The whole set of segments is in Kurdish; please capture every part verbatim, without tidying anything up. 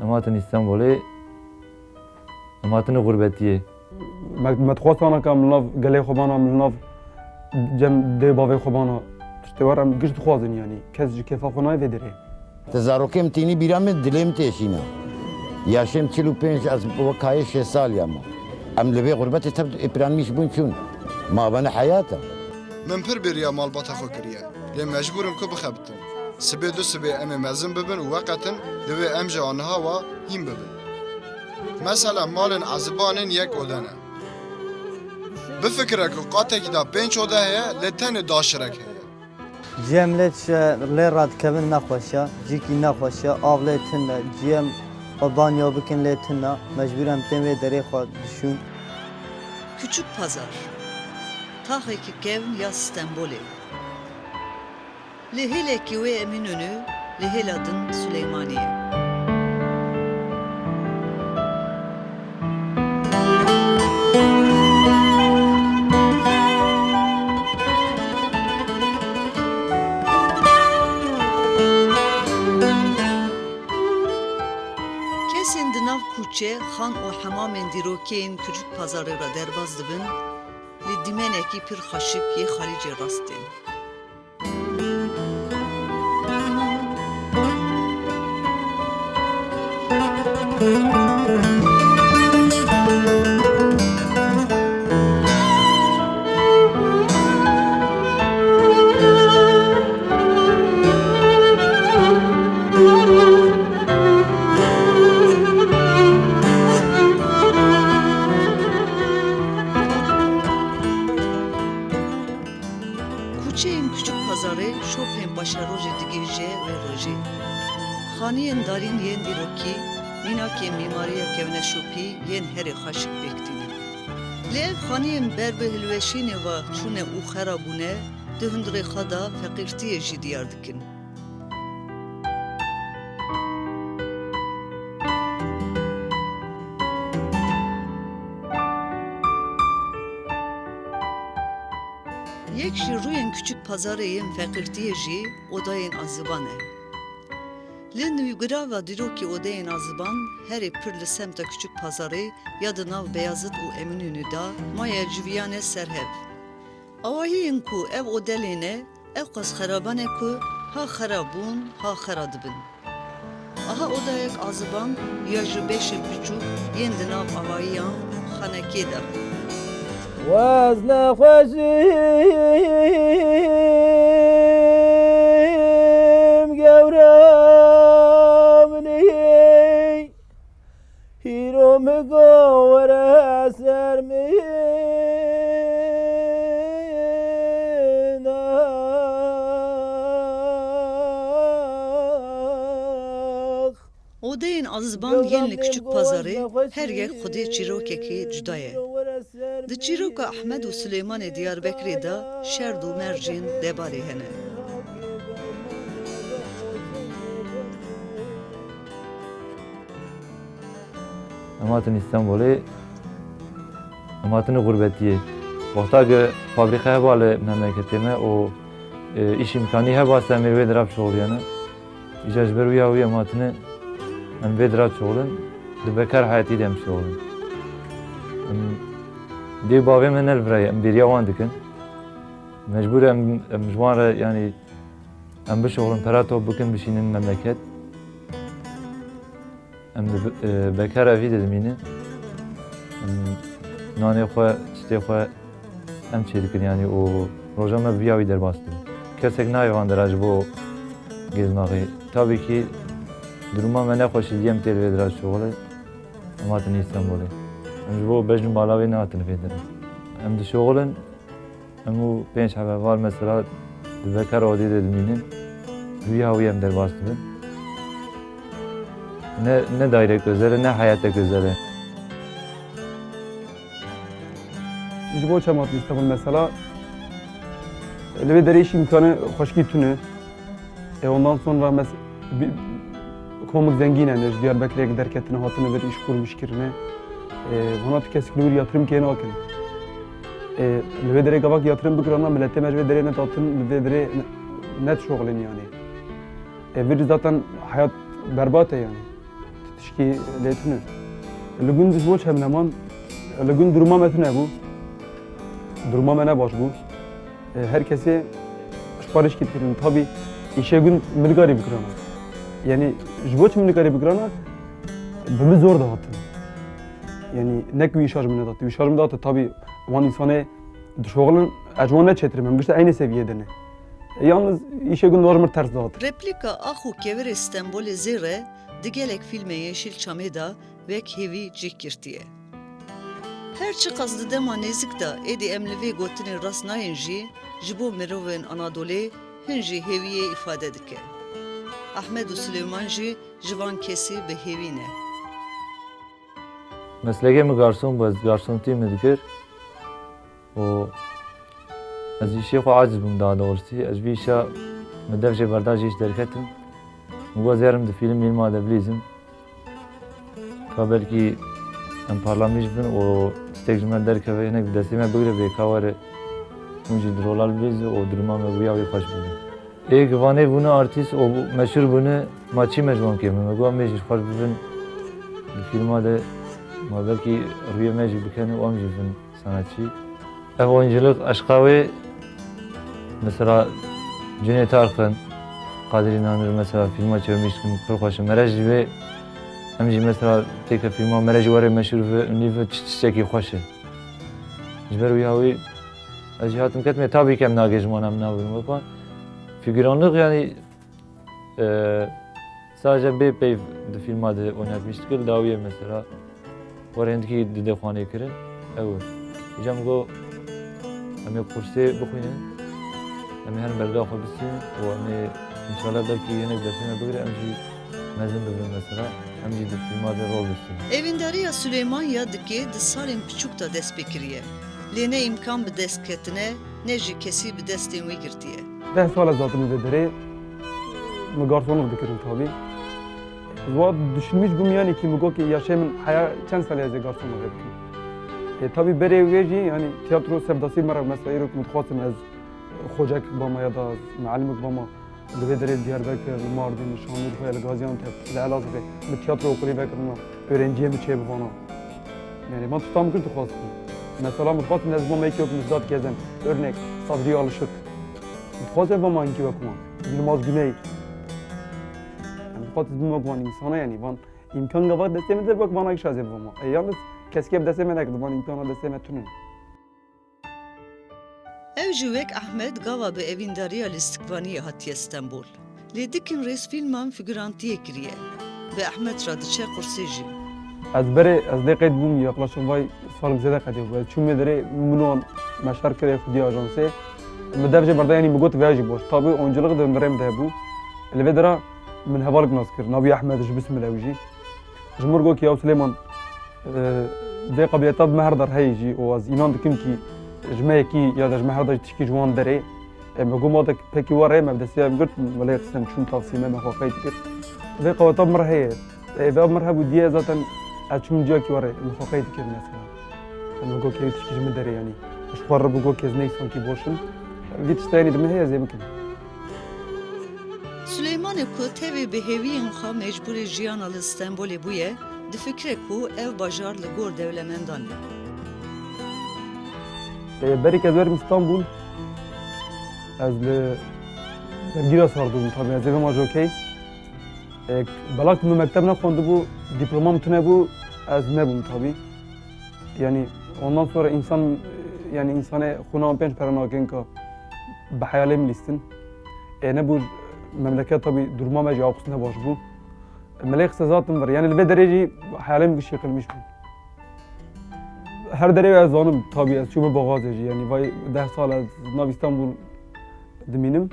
Em hatin Îstanbulê, em hatine xurbetiyê. Me, me dixwest anaka em li nav gelê xwe bana, em li nav cem dê bavê xwe bana. Tiştê war em giş dixwazin yanî. Kes ji kêfa xwe nayê vê derê. Ti zarokê min tînî bîra min, dilê min têşîna. Yaşê min çil û pênc, ez wek hayê şêst saliya me. Em li vê xurbetê tev ê piranî ji bûn çûn. Ma bene heyat e. Min pir bêriya malbata xwe kiriye, lê mecbûr im ku bixebitim. Sibê du sibê em ê mezin bibin û weqetin, divê em jî aniha wa hîn bibin. Mesela malên ezibanên yek ode ne. Bifikire ku qatekî de pênc ode heye, lê tenê daşirek heye. Ciyem lê dişe, lê radikevin nexweş e, cîkî nexweş e, av lê tune, ciyem xwe banya bikin lê tune, mecbûr em tên vê derê xwe dişûn. Küçük Pazar, taxekî kevn ya Stenbolê. Li hêlekî wê Eminönü, li hêla din Suleymaniyê. Kesên di nav kûçe, xan û hemamên dîrokê yên Küçük Pazarê re derbas dibin, li dîmenekî pir xweşik yê Xalîcê rast tên. Kuçeyên Küçük Pazarê şopên paşerojê digihîje wê rojê. Xaniyên darîn yên dîrokî, mînakên mîmariya kevneşopî yên herê xweşik pêk tînin. Lê ev xaniyên ber bi hilweşînê ve çûne û xera bûne, di hundirê xwe de feqîrtiyê jî diyar dikin. Yek ji rûyên Küçük Pazarê yên feqîrtiyê jî odayên aziban e. Li nûgirava dîrokî odeyên aziban herê pir li semta Küçük Pazarê ya di nav Beyazıt û Eminönü de maye civiyane ser hev. Awahiyên ku ev ode lê ne, ewqas xeraban e ku ha xera bûn, ha xera dibin. Aha odayek aziban ya ji beşên piçûk yên di nav avahiyan xanekê de. Wez nexweşim gewra min ê. Hîro min go were ser min, ax. Odeyên aziban yên li Küçük Pazarê her yek xwedî çîrokekî cuda ye. Di çîroka Ehmed û Silêmanê Diyarbekirê de şerd û mercên debarê hene. Em hatin Îstanbulê, em hatine xurbetiyê. Wexta ku fabrîka heba li memleketê me û, e, îş îmkanî heba, se em ê wê dira bişuxuliyane. Îca ji ber wî ya wî em hatine, em vê dira dişuxulin, di bekar heyetî de em dişuxulin. Em dê bavê me ne li vir e, em bêriya wan dikin. Mecbûr em, em ji wan re, yanî, em bişuxulin, pera top bikin, bişînin memleket. Em di, e, bekara vî de dimînin. Em nanê xwe, tiştê xwe em çêdikin, yanî û roja me bi vî awî derbas dibin. Kesek nayê van dera ji bo gezmaxê. Tabî kî duruma me nexweş e, diyem tê li vê dera dişuxulin. Em hatin Îstanbulê. Em ji bo bejn û bala wê nehatin vê derê. Em dişuxulin. Hemû pênc hev heval mesela di bekar odê de dimînin. Rûya wî em derbas dibin. Ne, ne daîrek özel e, ne heyetek özel e. Ji bo çi em hatin Îstanbul mesela? Li vê derê îş îmkanê xweşikî tune. E, ondan sonra mes-, bi-, komik zengîn e, ji Diyarbekirê derketine, hatine vir îş kurmuş kirine. E, vana tu kesik li wir yatırım kê nakin. E, li vê derê gavak yatırım bikirana, milletê me ji vê derê net hatin, li vê derê ne-, net şoxlin yani. E, vir zaten hayat berbat e yani. Tişkî lê tune. Li gund ji bo çi em neman? Li gund duruma me tune bû. Duruma me ne baş bû. E, her kesê ji xwe rişkî dikirin. Tabî îşê gund min nikarî bikirana. Yanî ji bo çi min nikarî bikirana? Bi min zor dihatin. Yanî ne ku îşa ji min nedatin. Îşa ji min datin. Tabî wan însanê dişoxilin, ez ji wan neçêtir im. Em giştî eynê seviyê de ne. E, yalnız îşê gund ji min ters dihat. Replîka Ax û Kevirê Stenbolê Zêre di gelek fîlmê Yeşîlçamê de wek hêvî cih girtiye. Her çiqas di dema nêzik de êdî em li vê gotinê rast nayên jî, ji bo mirovên Anadolê hin jî hêviyê îfade dike. Ehmed û Silêman jî ji van kesî bi hêvî ne. Meslekê min garson bû, ez garsontî min dikir. û ez îşê xwe aciz bûm daha doğrusu. Ez vî îşa min dev jê berda jî îş derketim. Min got, "Zêrim di fîlm mîlma de bilîzim. Ka belkî em parlamîş bin û tiştek ji me derkeve, hinek bi destê me bigire bê ka were hûn jî di rola bilîzî û duruma me wî ya wî xweş bibe." Ê, givanê bûne artîst û meşhûr bûne, ma çi me ji wan kêm e? Me got, "Em ê jî xweş bibin di fîlma de, ma belkî rûyê me jî bikene û em jî bin sanatçî." Ev oyunculuk eşqa wê, mesela Cüneyt Arkın, Kadrî Nanir mesela fîlma çevirmiş dikin, pir xweş e. Mere ji vê, em jî mesela têke fîlma mere jî were meşhûr ve, ûnî ve çi tiştekî xweş e. Ji ber wî hawî ez jî hatim ketime, tabî ki em nagêjin wan, em nabin wek wan. Fîgûranlix, yanî, e, sadece bê peyv di fîlma de oynatmiş dikir, dawiyê mesela. Were hindikî dide xwanê kirin, ew e. Îca min got, em ê qursê bixwînin, em ê herin belga xwe bistînin û em ê înşallah belkî hinek dersê me bigire, em jî mezin bibin mesela, em jî di fîlma de rol bistînin. Evîndariya Suleyman ya dikê di salên piçûk de dest pê kiriye. Lê ne îmkan bi dest ketine, ne jî kesî bi destên wî girtiye. Deh sal ez hatim vê derê, min garsonluk dikirin tabî. Ez wa düşünmüş bûm, yanî ki min got ki yaşê min heya çend salê ez ê garsonluk bikim. E, tabî berê wê jî, yanî tiyatro sevdasî me re, mesela îro min dixwastim ez xocek bama ya da ez mealimik bama. Li vê derê li Diyarbekir, li Mardin, li Şanlıurfa, li Gaziantep, li Elazığê, min tiyatro okulî vekirina, öğrenciyê min çêbivana. Yani, man tutam kir dixwastim. Mesela, min dixwastim ez bama yekê wek Miqdad Gezen, örnek, Sadri Alışık. Min dixwastim vama hinkî wek wan. Yilmaz Güney. Yani, dixwastim bim wek wan insana, yani, van imkan gava destê min de wek vana kişa zê bivama. E, yalnız, keske bi destê me nekir, van imkana destê me tune. Ew jî wek Ehmed gava bi evîndariya lîstikvaniyê hatiye Stenbol. Lê dikin rêzfîlman figurantiyê kiriye. Bi Ehmed re diçe qursê jî. Ez berê, ez lê qeyd bûm, yaklaşık vay salek zêde qedê bû. Ez çûm vê derê, min wan meşer kirê xwedî ajansê. Min dev jê berda, yanî min got vêya jî boş. Tabî oyunculuk de min rê min de hebû. Li vê dera min hevalek nas kir. Navî Ehmed, ji Bismillah ew jî. Ji min re got ki, "Ya Silêman, e, vê qabiliyeta bi me her der heye jî û ez înan dikim ki ji me yekî ya da ji me her der jî tişkî ji wan derê." E, me got, "Ma de pekî were." Me bi destê me girt, me lê xistin çûn taksî me, me xwe qeyd kir. Vê qabiliyeta bi min re heye. E, vê bi min re hebû diye zaten ez çûm ciyakî were, me xwe qeyd kir mesela. Em bi gokê tişkî ji min derê, yanî ji xwe re bi gokê ez neysan kî boş im. Vî tiştê, yanî di min heye ez ê bikim. Suleymanê ku tevî bi hêviyên xwe mecbûrê jiyana li Stenbolê bûye, difikire ku ev bajar li gor dewlemendan e. E, berî ez werim Stenbol, ez li bergîra sar dibûm, tabî ez ê bima jokey. E, belak min mekteb nexwendibû, dîplomam tune bû, ez nebûm tabî. Yani ondan sonra insan, yani insanê xwîna pênc pere nakin ka bi heyalê min lîstin. E, nebû memleket tabî duruma me jî awqis ne baş bû. Min lê xiste zaten vir. Yani li vê derê jî heyalê min gişî qilmiş bû. Her derê ez zanim, tabî ez çûme baxazê jî. Yani vay deh sal ez nav Îstanbul dimînim.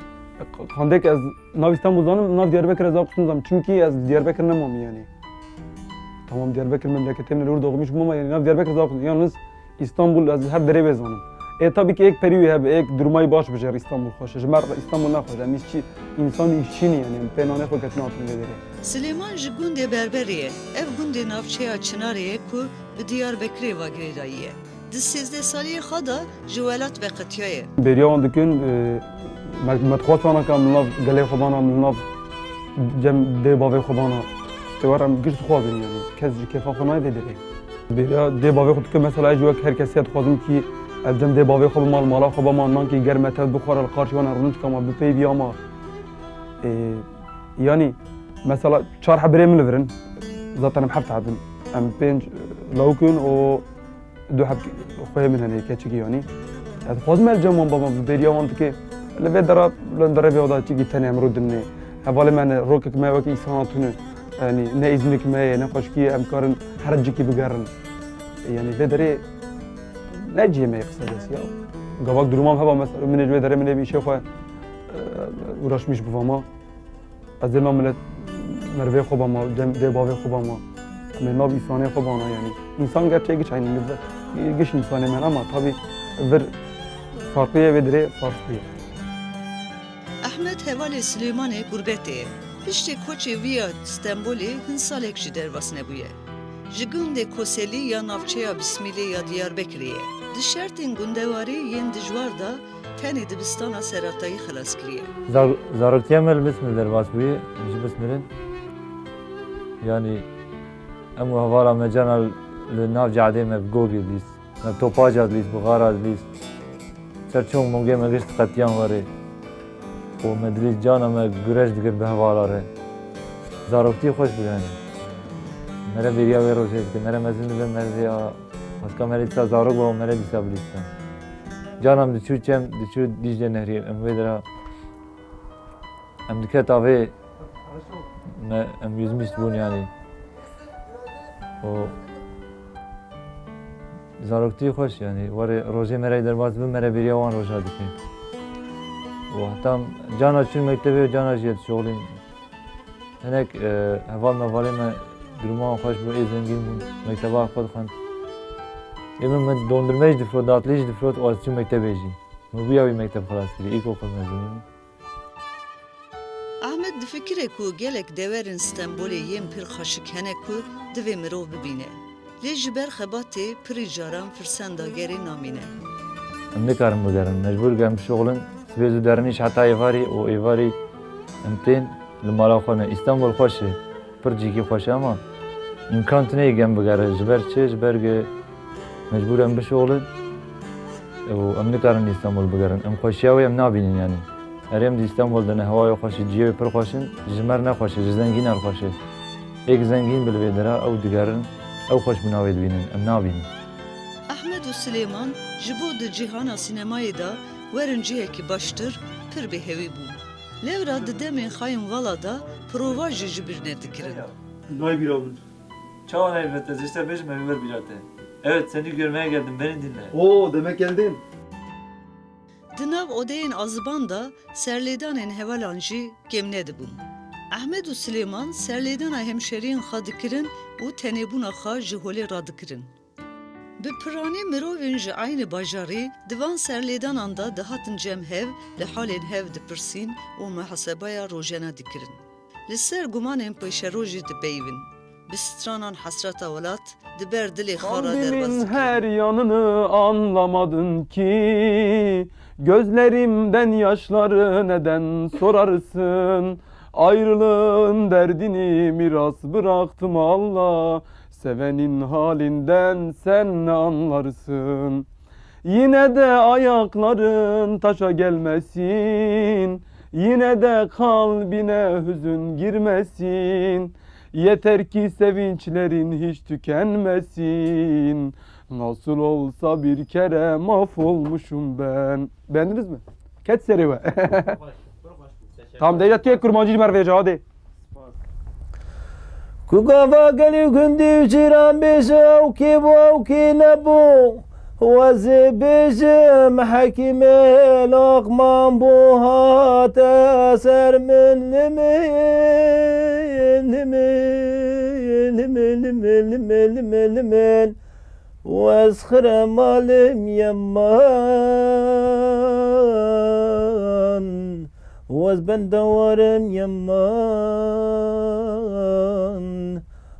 Qandek ez nav Îstanbul zanim, nav Diyarbekir ez awqis nizam. Çünkü ez Diyarbekir nemamî yani. Tamam, Diyarbekir memleketê min, li wir doğmuş bûm ama yani nav Diyarbekir ez awqis. Yalnız Îstanbul ez her derê wê zanim. E, tabii ki ek perî wê hebe, ek durmayî baş bijer Îstanbul xweş e. Ji me re Îstanbul ne xweş e. Em îşçi, însan îşçî ne yani. Em pê nanê xwe ketin hatin vê derê. Silêman ji gundê Berberê ye. Ev gundê navçeya Çinarê ye ku bi Diyarbekirê ve girêdayî ye. Di sêzdeh saliyê xwe de ji welat veqetiyaye. Bêriya wan dikin, e, me, me dixwest vana ka min nav gelê xwe bana, min nav cem dê bavê xwe bana. Têwar em giş dixwazin, yanî kes ji kêfa xwe nayê vê derê. Bêriya dê bavê xwe dike, mesela ez ji wek her kesê dixwazim kî ez cem dê bavê xwe bima, li mala xwe bima, nan kî ger me tev bixwara li qarşî wan e rûnişka ma bipeyivî ama. Ê, yanî mesela çar heb birê min li vir in, zaten em heft heb in. Em pênc lawik in û du heb xweyê min hene, keçikî yanî. Ez dixwazim ez cem wan bama, bi bêriya wan dike. Li vê dera, li derevê da çikî tenê em rû dinê. Hevalê me ne, rokek me wekî însana tune. Yanî ne îznik me ye, ne xweşikî ye, em karin her cikî bigerin. Yanî vê derê ne cihê me ye qise des ya. Gavak durumam heba mesela, min ê ji vê derê min ê bi îşê xwe, e, uğraşmış bivama. Ez dê me milet merivê xwe bama, cem dê bavê xwe bama. Em ê nav îsanê xwe bana yanî. Însan gerçek giş eynî giş însanê me ama tabi vir farklı ye, vê dirê farklı ye. Ehmed hevalê Silêmanê gurbetê ye. Piştî koçê wî ya Stenbolê hin salek jî derbas nebûye. Ji gundê Koselî ya navçeya Bismîlê ya Diyarbekirê ye. Di şertên gundewarî yên dijwar de tenê dibistana seratayî xilas kiriye. Zar-, zaroktiya me li Bismil derbas bûye, ji Bismilin. Yanî em û hevala me cana li nav cadê me bi gogê dîst. Me topaca dilîst, bi xara dilîst. Ser çond mongê me gişt qetiyan werê. Û me dilîst cana me gureş dikir bi hevala re. Zaroktî xweş bû yanî. Mere bêriya wê rojê dike. Mere mezin dibe, mere vê a, paska mere dîsa zarok bû, mere dîsa bilîstin. Cana em diçû çem, diçû Dîcle Nehrî, em wê dira. Em diket avê me, em yüzmüş bûn yanî. Û zaroktî xweş yanî. Warê rojê me re derbas bin, me re bêriya wan roja dike. Û heta cana çûn mektebê û cana jî yê dişoxlîn. Hinek, e, heval mevalê me duruma wan xweş bû, ê zengîn bûn, mekteba xwe dixwend. Ê min, min dondurme jî difrot, datlî jî difrot û ez çûm mektebê jî. Min bûya wî mekteb xilas kirî, îlkokul mezûnî bûm. Ahmed difikire ku gelek dewerên Stenbolê yên pir xweşik hene ku divê mirov bibîne. Lê ji ber xebatê pirî caran firsenda gerê namîne. Em nikarin bigerin, mecbûr em bişuxulin. Sibê zû derin îş heta êvarî û êvarî em tên li mala xwe ne. Îstanbul xweş e. Pir cîkî xweş e ama îmkan tune yê gem bigere. Ji ber çi? Ji ber ge mecbûr em bişuxulin û em nikarin Îstanbul bigerin. Em xweşiya wê em nabînin yanî. Erê em di Îstanbul de ne, hewaya xweş e, cihê wê pir xweş in, ji me re ne xweş e, ji zengînan xweş e. Êk zengîn bi li vê dera ew digerin, ew xweşbûna wê dibînin, em nabînin. Ahmed û Silêman ji bo di cîhana sînemayê de werin cihekî baştir pir bêhewî bûn. Lewra di demên xayên vala de prova jî ji bîr nedikirin. Nayê bîra min. Çawa nayê bîra te? Zêşte bêjim, em ê wer bîra te. Evet, seni görmeye geldim, beni dinle. Oo, demek geldin. Di nav odeyên aziban de serlêdanên hevalan jî kêm nedibûn. Ehmed û Silêman serlêdana hemşeriyên xwe dikirin û tenêbûna xwe ji holê radikirin. Bi piranî mirovên ji eynî bajarî di van serlêdanan de dihatin cem hev, li halên hev dipirsîn û muhasebaya rojane dikirin. Li ser gumanên pêşerojê dipeyivin. Bi stranan hesreta welat di ber dilê xwe re derbas dikin. Her yanını anlamadın ki, gözlerimden yaşları neden sorarsın? Ayrılığın derdini miras bıraktım Allah, sevenin halinden sen ne anlarsın? Yine de ayakların taşa gelmesin, yine de kalbine hüzün girmesin. Yeter ki sevinçlerin hiç tükenmesin. Nasıl olsa bir kere mahvolmuşum ben. Beğendiniz mi? Keç serê we. Tamam, deyda tu yek kurmancî ji me re vêje, hadi. Ku gava gelî gundî û cîran bêje, ew kê bû, ew kê nebû. Wezê bêjim hekîmê Loqman bû, hate ser min, li min, li min, li min, li min, li min, li min, li min. Wez xire malim yeman, wez benda warim yeman.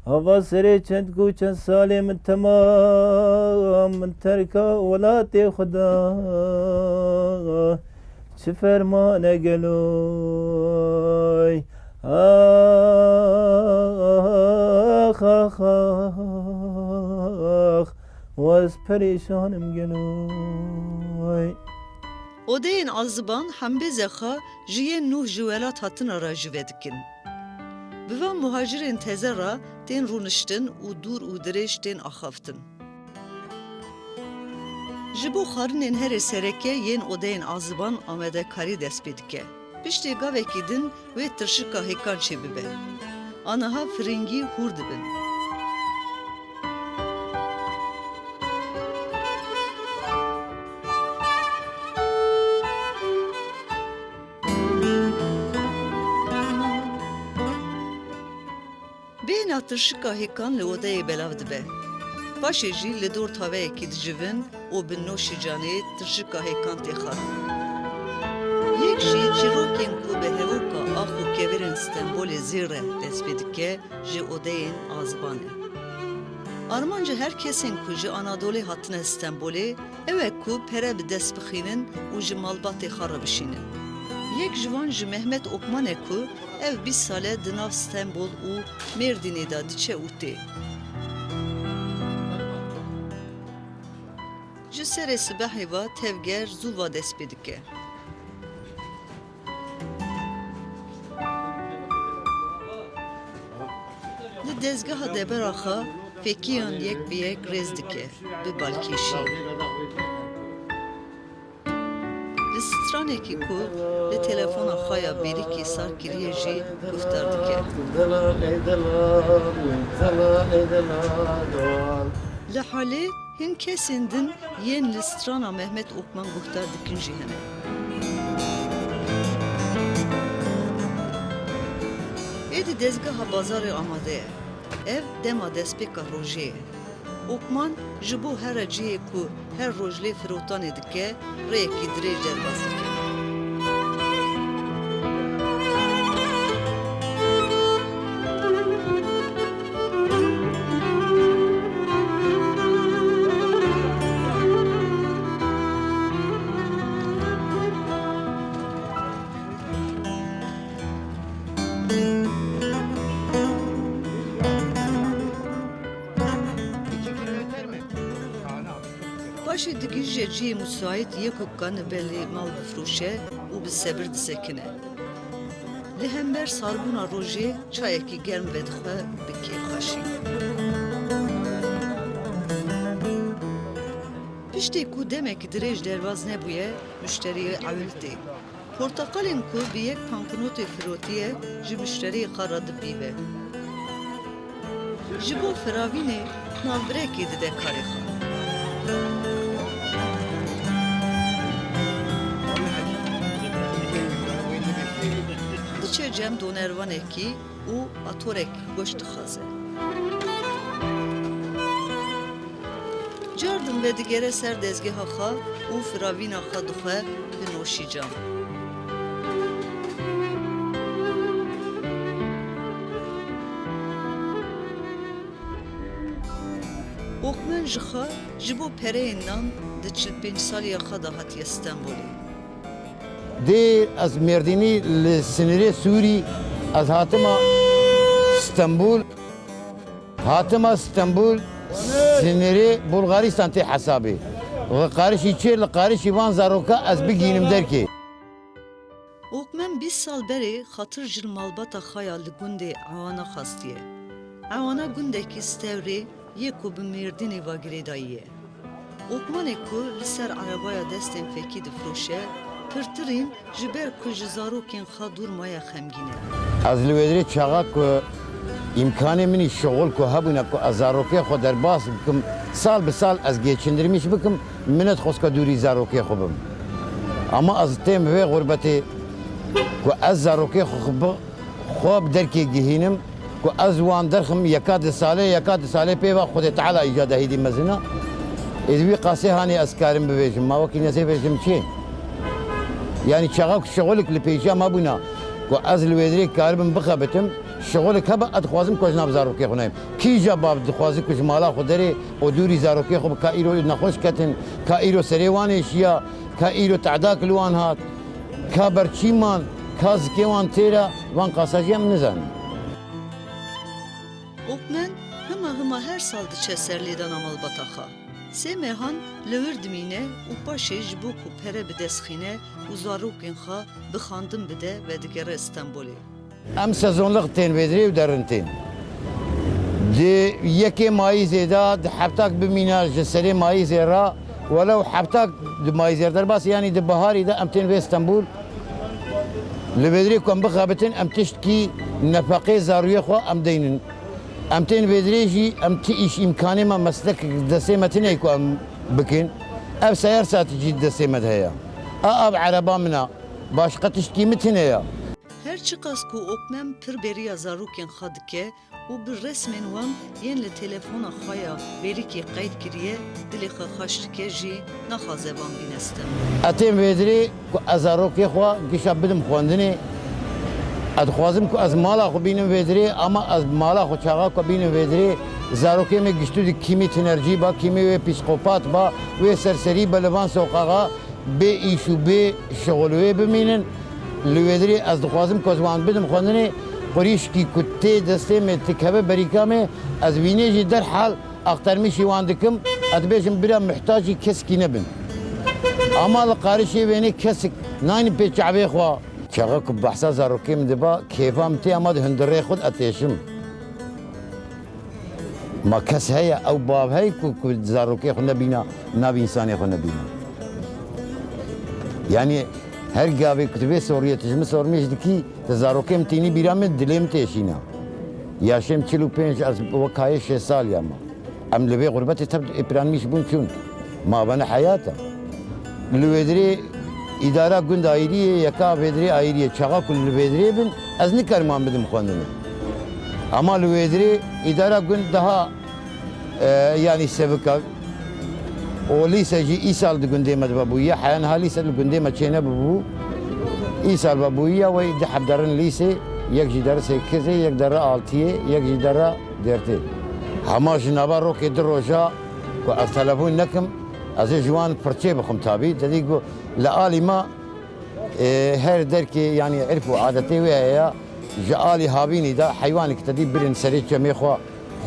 Hava serê çend ku çend salê min temam, min terka welatê xwe da. Çi fermane geloy, ah, Ax, ax, ax, ax, ez perîşan im geloy. Odeyên aziban hembêze xwe ji yên nû ji welat hatina re ji ve dikin. Bi van muhacirên teze re tên rûniştin û dûr û dirêj tên axaftin. Ji bo xwarinên herê sereke yên odeyên aziban amadekarî dest pê dike. Piştî gavekî din wê tirşika hêkan çêbibe. Aniha firingî hûr dibin. Bêhna tirşika hêkan li odeyê belav dibe. Paşê jî li dor taveyekî dicivin û bi noşîcanê tirşika hêkan tê xwarin. Yek jî çîrokên ku bi hevoka ax û kevirên Stenbolê zêr re dest pê dike ji odeyên aziban e. Armanca her kesên ku ji Anadolê hatine Stenbolê ew e ku pere bi dest bixînin û ji malbatê xwe re bişînin. Yek ji wan ji Mehmet Okman e ku ev bîst sal e di nav Stenbol û Mêrdînê de diçe û tê. Ji serê sibehê ve tevger zû va dest pê dike. Di dezgeha debera xwe fêkiyan yek bi yek rêz dike, bi balkêşî. Li stranekî ku li telefona xwe ya bêrîkî sar kiriye jî guhdar dike. Li halê hin kesên din yên li strana Mehmet Okman guhdar dikin jî hene. Êdî dezgeha bazarê amade ye. Ev dema destpêka rojê ye. Okman ji bo here cihê ku her roj lê firotanê dike, rêyekî dirêj derbas dike. Paşê digihîje cihê musayît yê ku kanibe lê mal bifroşe û bi sebir disekine. Li hember sarbûna rojê çayekî germ vedixwe bi kêfxweşî. Piştî ku demekî dirêj derbas nebûye, muşteriyê ewil tê. Porteqalên ku bi yek banknotê firotiye, ji muşteriyê xwe re dipîve. Ji bo firavînê navbirekê dide karê xwe. Diçe cem donervanekî û atorekî goşt dixwaze. Cardin vedigere ser dezgeha xwe û firavîna xwe dixwe bi noşîcan. Okmen ji xwe ji bo pereyên nan di çil pênc saliya xwe de hatiye Stenbolê. Dê ez Mêrdînî li sinirê Sûrî, ez hatima Stenbul. Hatima Stenbul, sinirê Bulgaristan tê hesabê. Li qarişî çêr, li qarişî van zaroka ez bigînim derkê. Okmen bîst sal berê xatir ji li malbata xwe ya li gundê Ewana xastiye. Ewana gundekî stewrê yê ku bi Mêrdînê ve girêdayî ye. Okmanê ku li ser erebaya destên fekî difroşe, pirtirîn ji ber ku ji zarokên xwe dûr maye xemgîn e. Ez li wê dirê çaxa ku îmkanê min î şixul ku hebûne ku ez zarokê xwe derbas bikim, sal bi sal ez geçindirmîş bikim, min nedixwest ku dûrî zarokê xwe bim. Ama ez têm vê xurbetê ku ez zarokê xwe bi Xwe bi derkê gihînim ku ez wan derxim yeka di salê, yeka di salê pê ve Xwedê Teala îca dehîdî mezin e. Ê di wî qasê hanê ez karim bivêjim. Ma wekî nezê bêjim çi? Yanî çaxa ku şixulik li pêşiya me bûna ku ez li wê dirê karibim bixebitim, şixulik hebe ez dixwazim ku ez nav zarokê xwe nayim. Kîja bav dixwaze ku ji mala xwe derê û dûrî zarokê xwe bi ka îro nexweş ketin, ka îro serê wan êşiya, ka îro te'dak li wan hat? Ka ber çî man, ka zikê wan têr e, van qasa jî em nizanin. Okmen Hima hima her sal diçe ser lêdana malbata xwe. Sê mehan li wir dimîne û paşê ji bo ku pere bi dest xîne û zarokên xwe bi xandin bide vedigere Stenbolê. Em sezonlik tên vêdirê û derin tên. Di yekê mayîzê de di heftak bimîne ji serê mayîzê re, welew heftak di mayîzê re derbas, yanî di biharî de em tên vê Stenbol. Li vêdirê ku em bixebitin, em tiştkî nefeqê zarûyê xwe em deynin. Em tên vêdirê jî em ti îş îmkanê me, meslek destê me tine ku em bikin. Ev seyar saetî jî destê me de heye. A, ev ereba min a. Başqa tiştkî min tine ya. Her çiqas ku Okmen pir bêriya zarokên xwe dike û bi resmên wan yên li telefona xwe ya berîkî qeyd kiriye, dilê xwe xweş dike jî naxwaze van bîne Stenbol. Ez tên vêdirê ku ez zarokê xwe gişa bidim xwendinê. Ez dixwazim ku ez mala xwe bînim vêdirê, ama ez mala xwe çaxa ku bînim vêdirê, zarokê me giştû di kîmî tinercî ba, kîmî wê psîkopat ba, wê serserî be li van soqaxa. Bê îş û bê şixul wê bimînin. Li wêdirê ez dixwazim ku ez wan bidim xwendinê. Qurîşkî ku tê destê me, tikeve berîka me, ez vînê jî derhal axtarmîşî wan dikim. Ez dibêjim bira muhtacî kesikî nebin. Ama li qarişê wênê kesik naynin pê çavê xwe. Çaxa ku behsa zarokê min diba, kêfa min tê ama di hundirê xwe de ez têşim. Ma kes heye, ew bav heye ku, ku zarokê xwe nebîna, navê însanê xwe nebîna. Yanî her gavê ku tu vê soriyê tu ji min sormêj dikî, tu zarokê min tînî bîra min, dilê min têşîna. Yaşê min çil û pênc, ez wek kayê şêst sal ya me. Em li vê xurbetê tev ê piranmîş bûn çûn. Ma bene heyat e. Li Wêdirê îdara gund ayrî ye, yeka Vêdirê ayrî ye. Çaxa ku li Vêdirê bin, ez nikarim wan bidim xwendinê. Ama li Wêdirê îdara gund daha, e, yanî sevik e. O lîse jî îsal di gundê me de vebûye. Heya niha lîse li gundê me çênebûbû. Îsal vebûye, wey di heb derin lîsê, yek jî derê sêkizê, yek derê altiyê, yek jî derê dêrtê. Hema ji nava rokê du roja ku ez telefon nekim, ez ê ji wan pirçê bixwim tabî. Te dî ku li alî me, e, her derkê, yanî, irf û adetê wê heye, ji alî havînî de heywanê ku te dî birin serê çemê xwe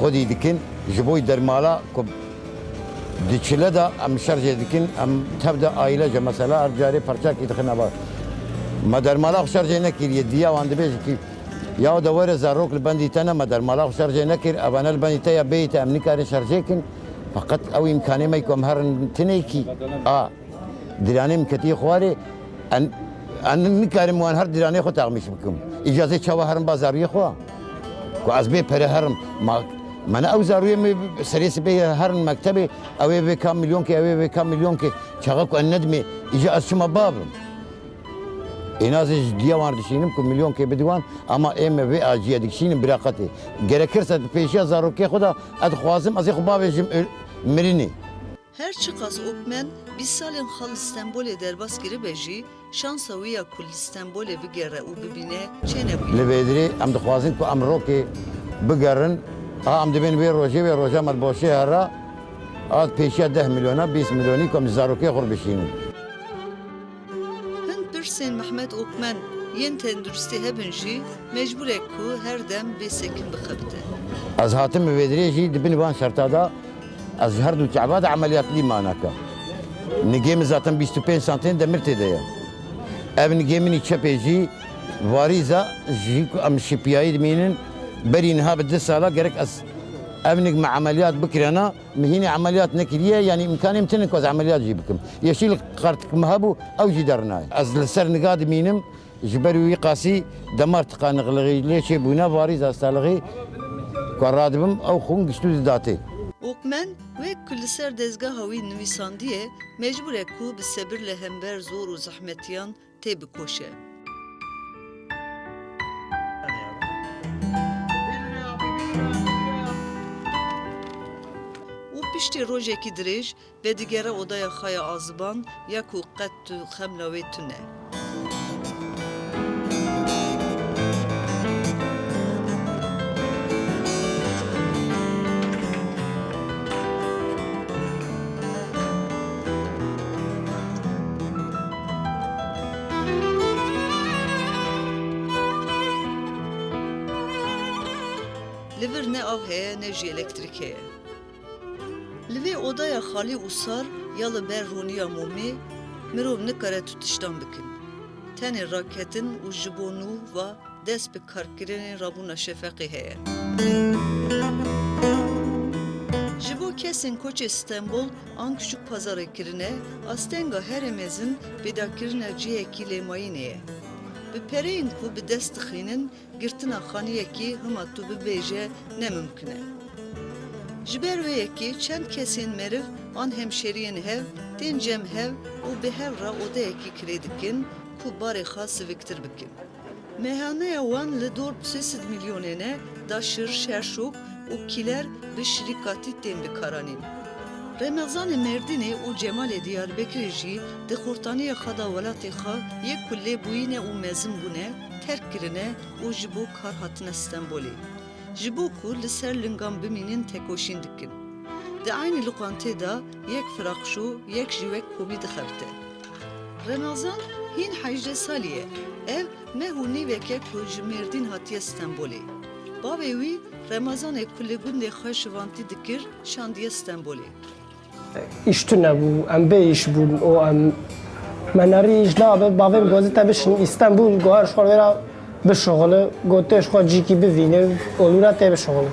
xwedî dikin, ji bo dermala ku di çile de em şerjê dikin, em tev de aîlece mesela her carê perçakî dixin ava. Me dermala xwe şerjê nekiriye, diya wan dibêje kî, ya de were zarok li bendî te ne, me dermala xwe şerjê nekir, evane li bendî te ya bêyî te, em nikarin şerjê kin. Feqet ew îmkanê me ku em herin tinê kî. A, diranê min ketiye xwarê, en, en nikarim wan her diranê xwe taxmîş bikim. Îcazê çawa herim ba zariyê xwe? Ku ez bê pere herim. Ma, me ne ew zariyê min serê sibê herin mektebê, ew ê vê ka milyonkê, ew ê vê ka milyonkê. Çaxa ku en nedimê, îca ez çima babim? Êna ez ê ji diya wan dişînim ku milyonkê bidî wan, ama ê me vê aciyê dikişînin biraqetê. Gerekirse di pêşiya zarokê xwe de ez dixwazim, ez ê xwe bavêjim, ö-, mirinê. Her çiqas Okmen bîst salên xwe li Stenbolê derbas kiribe jî, şansa wî ya ku li Stenbolê bigere û bibîne çênebûye. Li Vêdirê em dixwazin ku em rokê bigerin. A, em dibên wê rojê, wê roja me li boşê here. A, pêşiya deh milyona, bîst milyonî ku em ji zarokê xwe re bişînin. Hin pirsên Mehmet Okmen yên tenduristî hebin jî, mecbûr e ku her dem bê sekin bixebite. Ez hatim bi vê dirê jî di bin van şerta de ez ji her du çava de emeliyatlî maneke. Nigê min zaten bîst û pênc santim demir tê de ye. Ev nigê min î çepê jî varîza jî ku em şipiyayî dimînin, berî niha bi du sala gerek ez ev nig me emeliyat bikirana. Min hînî emeliyat nekiriye, yanî îmkanê min tune ku ez emeliyat jî bikim. Yeşîl kartik min hebû, ew jî dernaye. Ez li ser niga dimînim, ji ber wî qasî demar tika nixlixî lê çêbûne, varîz hastalixî ku radibim, ew xûn giştû didatê. Okmen, wek ku li ser dezgeha wî nivîsandiye, mecbûr e ku bi sebir li hember zor û zehmetiyan têbikoşe. Û piştî rojekî dirêj vedigere odaya xwe ya aziban ya ku qet tu xemla wê tune. Li vir ne av heye ne jî elektrîk heye. Li vê odaya xalî û sar ya li ber rûniya mûmê mirov nikare tu tiştan bikin. Tenê raketin û ji bo nû va dest bi karkirinên rabûna şefeqê heye. Ji bo kesên koçê Stenbol an Küçük Pazarê kirine, astenga herê mezin pêdakirina cihekî lêmayînê ye. Bi pereyên ku bi dest dixînin, girtina xaniyekî hima tu bibêje ne mimkun e. Ji ber wê yekê çend kesên meriv an hemşeriyên hev tên cem hev û bi hev re odeyekî kirê dikin ku barê xwe siviktir bikin. Meyhaneya wan li dor sê sed milyonên e, daşir, şerşok û kîler bi şirîkatî tên bikaranîn. Remezanê Mêrdînê û Cemalê Diyarbekirê jî di xurtaniya xwe de welatê xwe yê ku lêbûyîne û mezin bûne, terk kirine û ji bo kar hatine Stenbolê. Ji bo ku li ser lingan bimînin tekoşîn dikin. Di eynî loqantê de yek firaqşo, yek jî wek komî dixebite. Remezan hîn hejdeh salî ye. Ev meh û nîvek e ku ji Mêrdîn hatiye Stenbolê. Bavê wî Remezanê ku li gundê xwe şivantî dikir, şandiye Stenbolê. Îş tune bû, em bê îş bûn û em me nerî îş nabe, bavê min gozî te bişin Îstenbul, gohar ji xwe vêra bişuxile, gotê ji xwe cîkî bivîne, olûra tê bişuxile.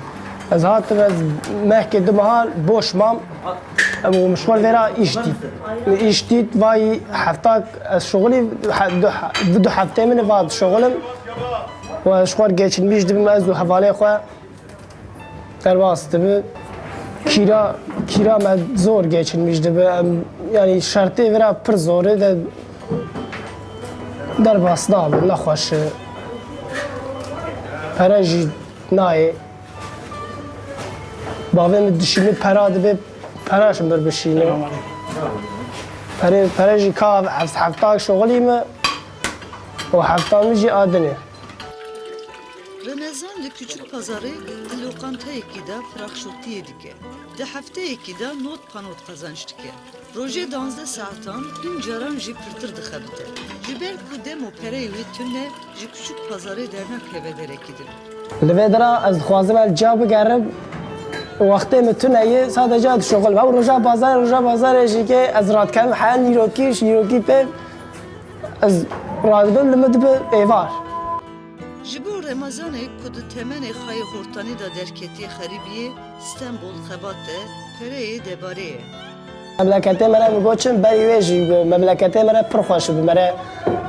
Ez hatim, ez mehkê du meha boş mam, em û min ji xwe vêra îş dît. Îş dît, vayî heftak ez şuxilî, he-, du, he-, du heftê min va dişuxilim. Û ez ji xwe geçinmîş dibim, ez û hevalê xwe. Derbas dibe. Kîra, kîra me zor geçinmîş dibe. Em, yanî şertê vira pir zor e de derbas nabe, nexweş e. Pere jî nayê. Bavê min dişîne pera dibe, pera ji min bişîne. Pere, pere jî ka heft-, hefta şoxilî me û hefta min jî adine. Remezan li Küçük Pazarê di loqanteyekî de firaxşûtiyê dike. Di hefteyekî de not panot qazanç dike. Rojê duwazdeh saetan, hin caran jî pirtir dixebite. Ji ber ku dem û pereyê wê tune, ji Küçük Pazarê dernakeve derekî din. Li vê dira ez dixwazim ez ca bigerim. Wextê min tune ye, sadece dişuxilim. Ew roja bazarê, roja bazarê jî ke ez radikevim heya nîrokî, ji nîrokî pê ez radibim, li min dibe êvar. Ji bo Remezanê ku di temenê xwe yê xortanî de derketiye xerîbiyê, Stenbol xebat e, pereyê debarê ye. Memleketê me re, min got çim, berî wê jî memleketê me re pir xweş bi me re.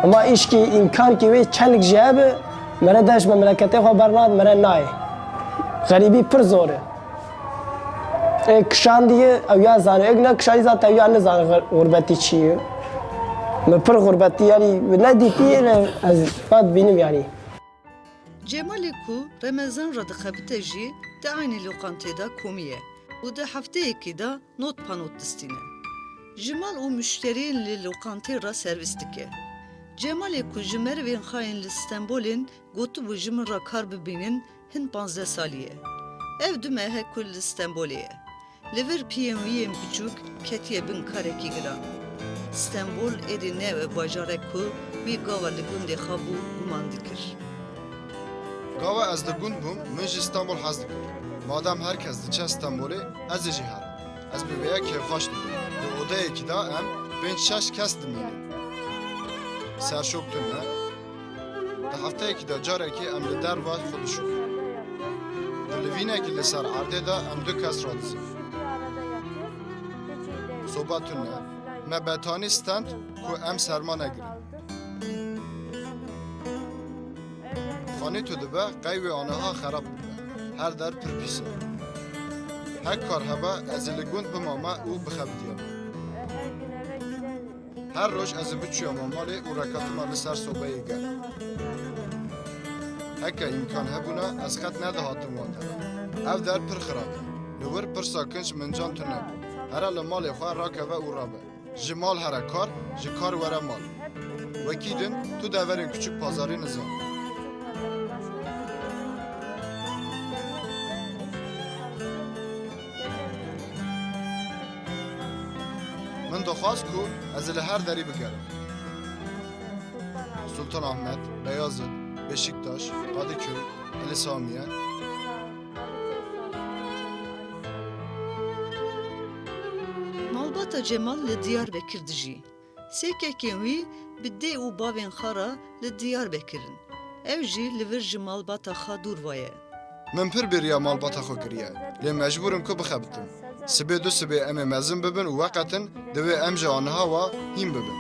Hema îşkî, îmkankî wê çenik jî hebe, me re deş memleketê xwe bernad, me re nayê. Xerîbî pir zor e. Ê kişandiye, ew ya zane. Ê ne kişandî zaten ew ya nizane xer-, xurbetî çi ye. Min pir xurbetî, yanî nedîtî ye, ne ez va dibînim yanî. Cemalê ku Remezan re dixebite jî di eynî loqantê de komî ye û di hefteyekî de not panot distîne. Ji mal û muşteriyên li loqantê re servîs dike. Cemalê ku ji merivên xwe yên li Stenbolên gotibû ji min re kar bibînin, hin panzdeh salî ye. Ev du meh e ku li Stenbolê ye. Li vir piyên wî yên biçûk ketiye bin karekî giran. Stenbol êdî ne ew e bajarek ku wî gava li gundê xwe bû guman dikir. Gava ez li gund bûm, min jî Stenbol hez dikir. Madem her kes diçe Stenbolê, ez ê jî herim. Ez bi vêya kêfxweş dibim. Di odeyekî de em pênc şeş kes dimînin. Serşok tune. Di hefteyekî de carekê em li derva xwe dişopin. Di livînekî li ser erdê de em du kes radizînin. Soba tune. Me betanî stand ku em serma negirin. Xanî tu dibe, qey wê aniha xerab bibe. Her der pir pîs e. Hek kar hebe, ez ê li gund bimame û bixebitiyame. Her roj ez ê biçûyama malê û rekatima li ser sobeyê gel. Heke îmkan hebûna, ez qet nedihatim wan dera. Ev der pir xirab e. Li wir pirsa kinc mincan tune bû. Here li malê xwe rakeve û rabe. Ji mal here kar, ji kar were mal. Wekî din, tu deverên Küçük Pazarê nizan. Min dixwast ku ez li her derî bigerim. Sultanahmet, Beyazıt, Beşiktaş, Kadıköy, Elîsamiye. Malbata Cemal li Diyarbekir dijî. Sê kekên wî bi dê û bavên xwe re li Diyarbekir in. Ew jî li vir ji malbata xwe dûr ve ye. Min pir bêriya malbata xwe kiriye, lê mecbûr im ku bixebitim. Sibê du sibê em ê mezin bibin û veqetin, divê em ji aniha wa hîn bibin.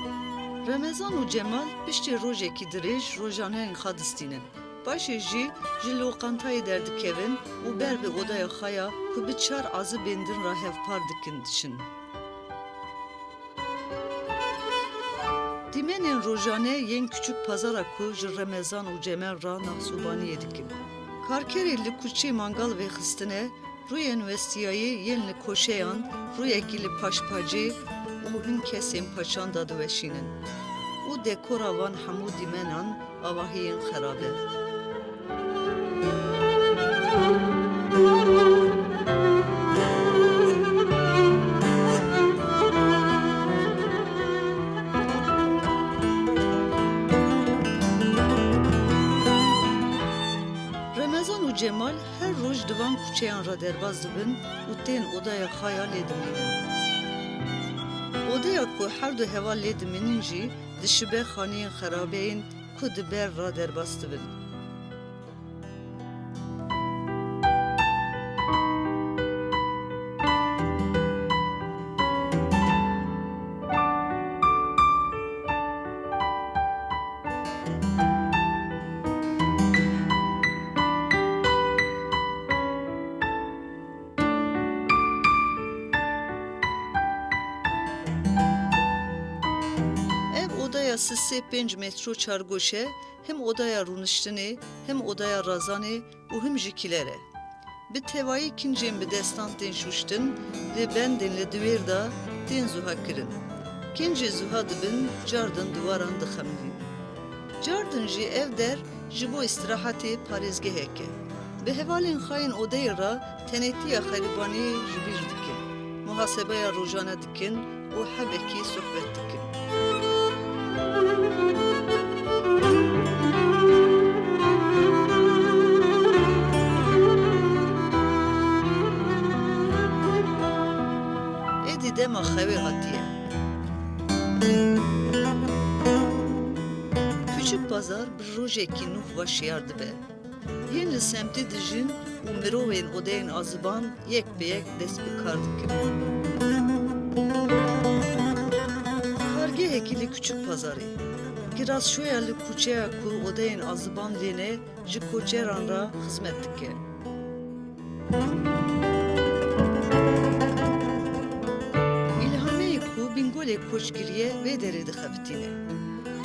Remezan û Cemal piştî rojekî dirêj rojaneyên xwe distînin. Paşê jî ji loqantayê derdikevin û ber bi odaya xwe ya ku bi çar azibên din re hevpar dikin diçin. Dîmenên rojane yên Küçük Pazara ku ji Remezan û Cemal re navsobaniyê dikin. Karkerê li kuçê mangal vêxistine, rûyên westiyayî yên li koşeyan, rûyekî li paşpacê û hin kesên paçan de diweşînin û dekora van hemû dîmenan avahiyên xerabe. Remezan û Cemal her roj di van kuçeyan re derbas dibin û tên odaya xwe ya lê dimînin. Odeya ku her du heval lê dimînin jî dişibe xaniyên xerabeyên ku di ber re derbas dibin. Ev odaya sisê pênc metro çargoş e, him odaya rûniştinê, him odaya razanê û him jî kîler e. Bi tevayî kincên bi destan tên şûştin, li bendên li diwêr de tên zuha kirin. Kincê zuha dibin, cardin diwaran dixemilîn. Cardin jî ev der ji bo îstirahetê parêzgehek e. Bi hevalên xwe yên odeyê re tenêtiya xerîbaniyê ji bîr dikin. Muhasebeya rojane dikin û hebekî sohbet dikin. Êdî dema xewê hatiye. Küçük Pazar bi rojekî nû ve şiyar dibe. Yên li semtê dijîn û mirovên odeyên aziban yek bi yek dest bi kar dikin. Kargehekî li Küçük Pazarê. Girasşoya li kuçeya ku odeyên aziban lê ne, ji koçeran re xizmet dike. Îlhameyê ku Bîngolê koç kiriye, vê derê dixebitîne.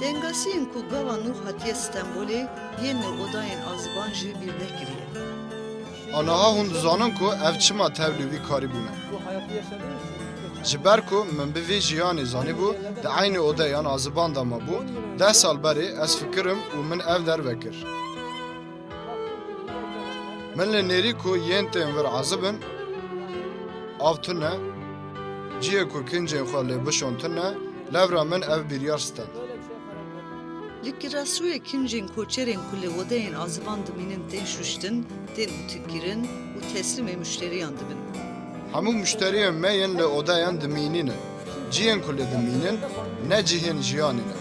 Tengasiyên ku gava nû hatiye Stenbolê, yên li odayên aziban jî bîr nekiriye. Aniha hûn dizanin ku ev çima tevlî vî karî bûne. Ji ber ku min bi vî jiyanê zanîbû, di eynî odeyan aziban de mabû, deh sal berê ez fikirim û min ev derve kir. Min li nêrî ku yên tên vir azib in, av tune, cihê ku kincên xwe lê bişon tune, lewra min ev biryar stend. Li Kirasoyê kincên koçerên ku li odeyên aziban dimînin tên şuştin, tên utîkirin û teslîmê muşteriyan dibin. Hemû muşteriyên me yên li odeyan dimînînin. Cihên ku li dimînin ne cihên jiyanê ne.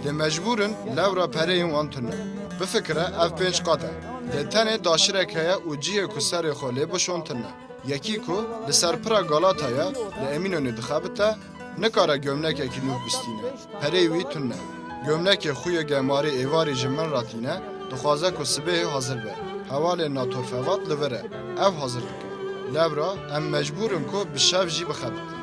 Lê mecbûr in lewra pereyên wan tune. Bifikire ev pênc qat e. Lê tenê daşirek heye û cihê ku serê xwe lê bişon tune. Yekî ku li ser pira Galataya li Emînonê dixebite, nikare gömlekekî nû bistîne. Pereyê wî tune. Gömlekê xwîyê gemarî êvarî ji min re tîne, dixwaze ku sibehê hazir be. Hevalên natorfevat li vir e. Ev hazir dike. Lewra em mecbûr in ku bi şev jî bixebitin.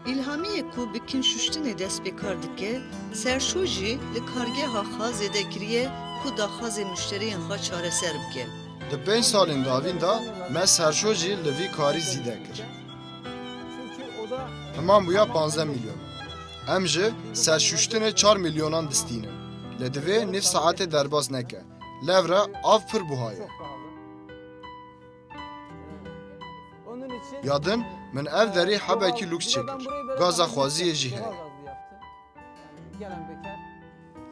Îlhamiyê ku bi kin şuştinê dest pê kar dike, serşo jî li kargeha xwe zêde kiriye ku daxwazê muşteriyên xwe çareser bike. Di pênc salên davîn de me serşo jî li vî karî zîde kir. Himan bûya panzdeh milyon. Em ji serşuştinê çar milyonan distînin. Lê divê nîv saetê derbas neke. Lewra av pir buha ye. Ya din min ev derî hebekî lûks çêkir. Gaza xweziyê jî heye.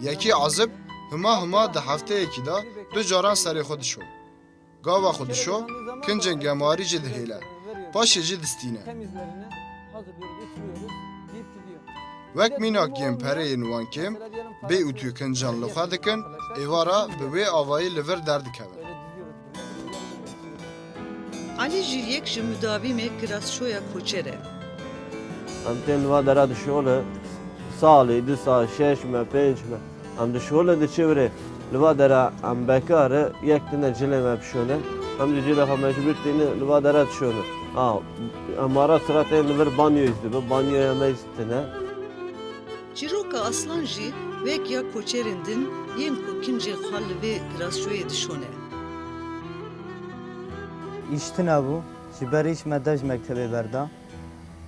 Yekî ezib hima hima di hefteyekî de du caran serê xwe dişo. Gava xwe dişo, kincên gemarî jî dihêle. Paşê jî distîne. Wek mînak yên pereyên wan kêm bê û tu kincan li xwe dikin, êvara bi wê avayî li vir derdikevin. Elî jî yek ji mudavîmê kirasçoya koçer e. Em tên li va dera dişole, salê, du sal, şeş me, pênc me. Em dişole diçe virê. Li va dera em bekar e, yek tine cilê me bişone. Em jî cilê xwe mecbûr tîne li va dera dişone. A, em ara sira tên li vir banyoyê dibe, banyoya me jî tine. Çîroka Aslan jî wek ya koçerên din yên ku kincê xwe li vê kirasçoyê dişone. Îş tune bû, ji ber îş me dev ji mektebê berda.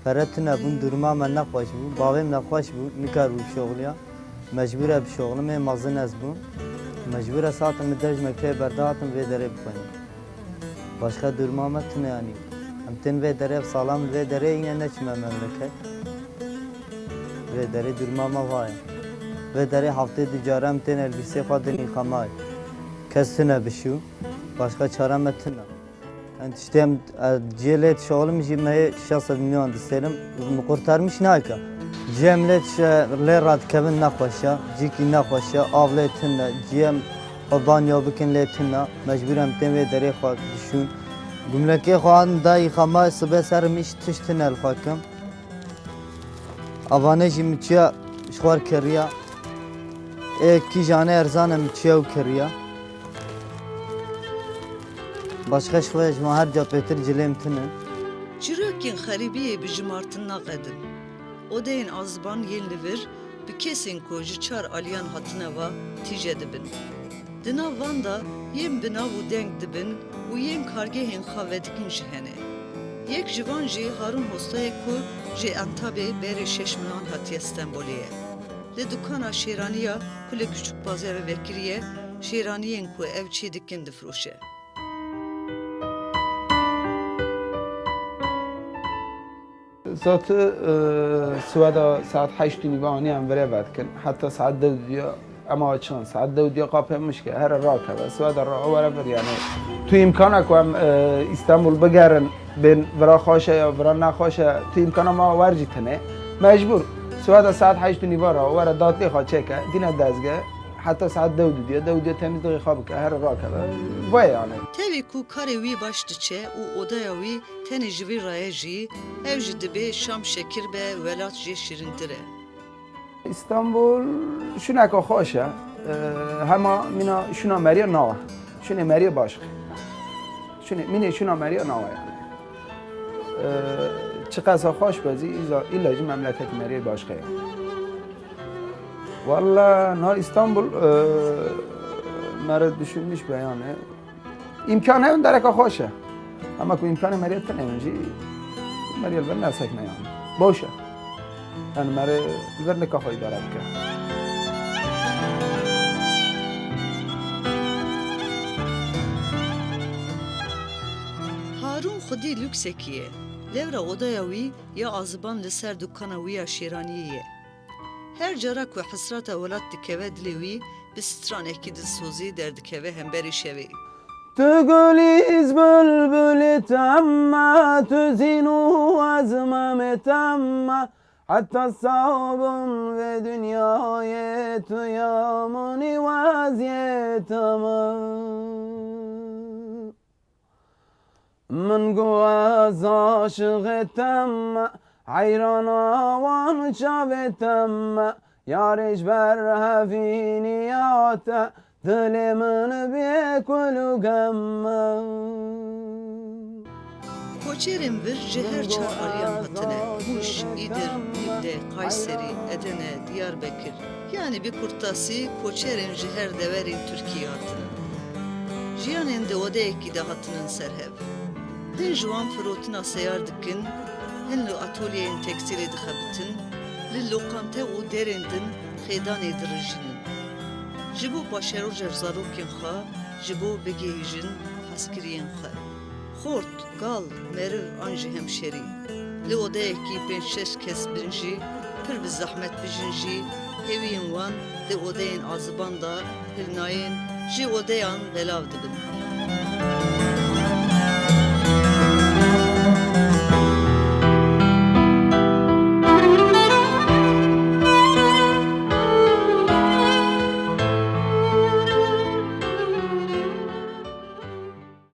Pere tune bûn, duruma me nexweş bû, bavê me nexweş bû, nikaribû bişoxiliya. Mecbûr e bişoxilim, ê mezin ez bûm. Mecbûr e saetim min dev ji mektebê berda hatim vê derê bixwînim. Başqa duruma me tune, yanî em tên vê derê, ev salan min vê derê yine neçime memleket. Vê derê duruma me va ye. Vê derê heftê du cara em tên elbîsê xwe din îxamayê. Kes tune bişû, başqa çare me tune. Em tiştê em, e, cihê lê dişoxlim jî me yê şeş sed milyon distênim, min qurtarmiş nake. Cihê em lê dişe, lê radikevin nexweş e, cîkî nexweş e, av lê tune, cihê em xwe banyo bikin lê tune, mecbûr em tên vê derê xwe dişûn. Gumlekê xwe an da îxama sibê serim îş tişt tune li xwe kim. Avane jî min çiya ji xwe kiriya. Ê kîjane erzan e min çiya û kiriya. Başqa ji xwe ji wan her ca pêtir cilêm tune. Çîrokên xerîbiyê bi jimartin naqedin. Odeyên aziban yên li vir bi kesên ku ji çar aliyan hatine va tîje dibin. Di nav van de yên bi nav û deng dibin û yên kargehên xwe vedikin jî hene. Yek ji van jî Harûn Hosta ye ku ji Entabê berê şeş mehan hatiye Stenbolê ye. Li dukana şêraniya ku li Küçükpazarê vekirî ye, şêraniyên ku ev çêdikin difiroşe. Zat, e, siweda saet heşt û nîva anî em virê vedikin. Heta saet deh û diya ema çin, saet deh û diya qapê mişke, here rakeve. Siweda ra were vir yani. Tu îmkana ku em, e, Îstanbul bigerin, bên vira xweş e ya vira nexweş e, tu îmkana ma wer jî tine. Mecbûr. Siweda saet heşt û nîva ra were datlê xwe çêke, dîne dezge. Heta saet deh û diya, deh û diya temizlixê xwe bike, here rakeve. Vay yani. Tevî ku karê wî baş diçe û odaya wî tenê ji vî re ye jî, ew jî dibê şam şekir be, welat jê şîrintir e. Îstanbul şûneka xweş e. Ee, hema mîna şûna meriya nawe. Şûnê meriya başqe. Şûnê, mînê şûna meriya nawe yani. Ee, çiqasa xweş be zî, îza-, îlla jî memleket meriya başqe ye. Walla na Îstanbul, ee, mere düşünmüş be yani. Îmkan heye dereka xweş e. Ama ku îmkanê meriyê tune ye jî, meriyê li vir nesekne yani. Boş e. Yani merê li vir nika xwe îdare bike. Harûn xwedî luksekî ye. Lewra odaya wî ya aziban li ser dukana wî ya şêraniyê ye. Her cara ku hesreta welat dikeve dilê wî, bi stranekî dilsozî derdikeve hemberî şevê. Tu gulî, ez bulbulî, tu em me, tu zîn û ez me, me tu em me. Heta sawbim vê dinyayê, tu ya min î, ez yê te me. Min got ez aşiqê te me, heyrana wan çavê te me, yarê ji ber hevîniya te, dilê min bê kul û gem me. Koçerên vir ji her çar aliyan hatine, Mûş, Îdir, Nîvde, Kayserî, Edene, Diyarbekir. Yanî bi kurtasî, koçerên ji her deverên Tirkiyê hatine. Jiyanên di odeyekî de hatinin ser hev. Hin ji wan firotina seyar dikin, hin li atolyeyên tekstîlê dixebitin, li loqante û derên din xêdanê dirijînin. Ji bo paşeroja zarokên xwe, ji bo bigihîjin hezkiriyên xwe. Xort, kal, meriv an jî hemşerî. Li odeyekî pênc şeş kes bin jî, pir bi zehmet bijin jî, hêviyên wan di odeyên aziban de hilnayên jî odeyan belav dibin.